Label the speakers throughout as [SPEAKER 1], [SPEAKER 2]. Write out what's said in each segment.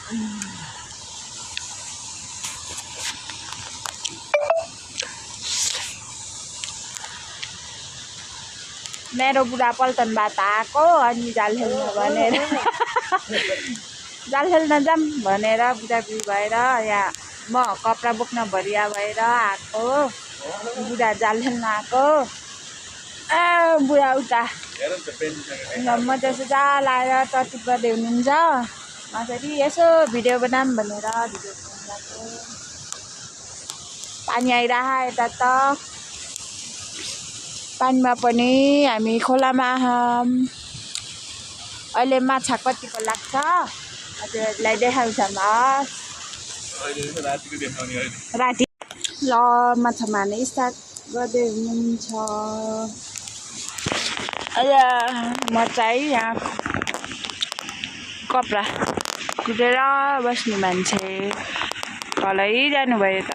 [SPEAKER 1] मेरो बुढा पल्टनबाट आएको अनि जाल खेल्नु भनेर जाल खेल्न जाऊँ भनेर बुढाबुढी भएर यहाँ म कपडा बोक्न भरिया भएर आएको बुढा जाल खेल्न आएको बुढा उता मजासे जाल आएर टर्टिप गर्दै हुनुहुन्छ म फेरि यसो भिडियो बनाऊँ भनेर भिडियो बनाएको पानी आइरह यता त पानीमा पनि हामी खोलामा अहिले माछा कतिको लाग्छ हजुरहरूलाई देखाउँछ म राति ल माछा मार्ने स्टार्ट गर्दै हुनुहुन्छ म चाहिँ यहाँ कपडा कुदेर बस्ने मान्छे तलै जानुभयो त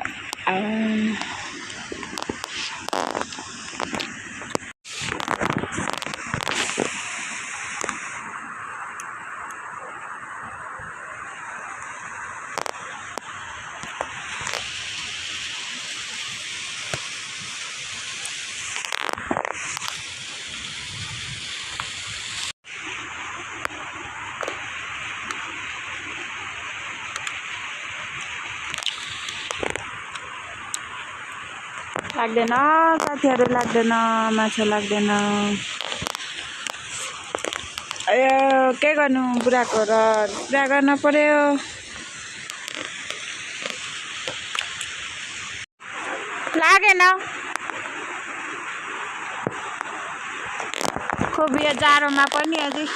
[SPEAKER 1] लाग्दैन साथीहरू लाग्दैन माछा लाग्दैन के गर्नु बुढाको र पुरा गर्न पर्यो लागेन खुब यो जाडोमा पनि अझै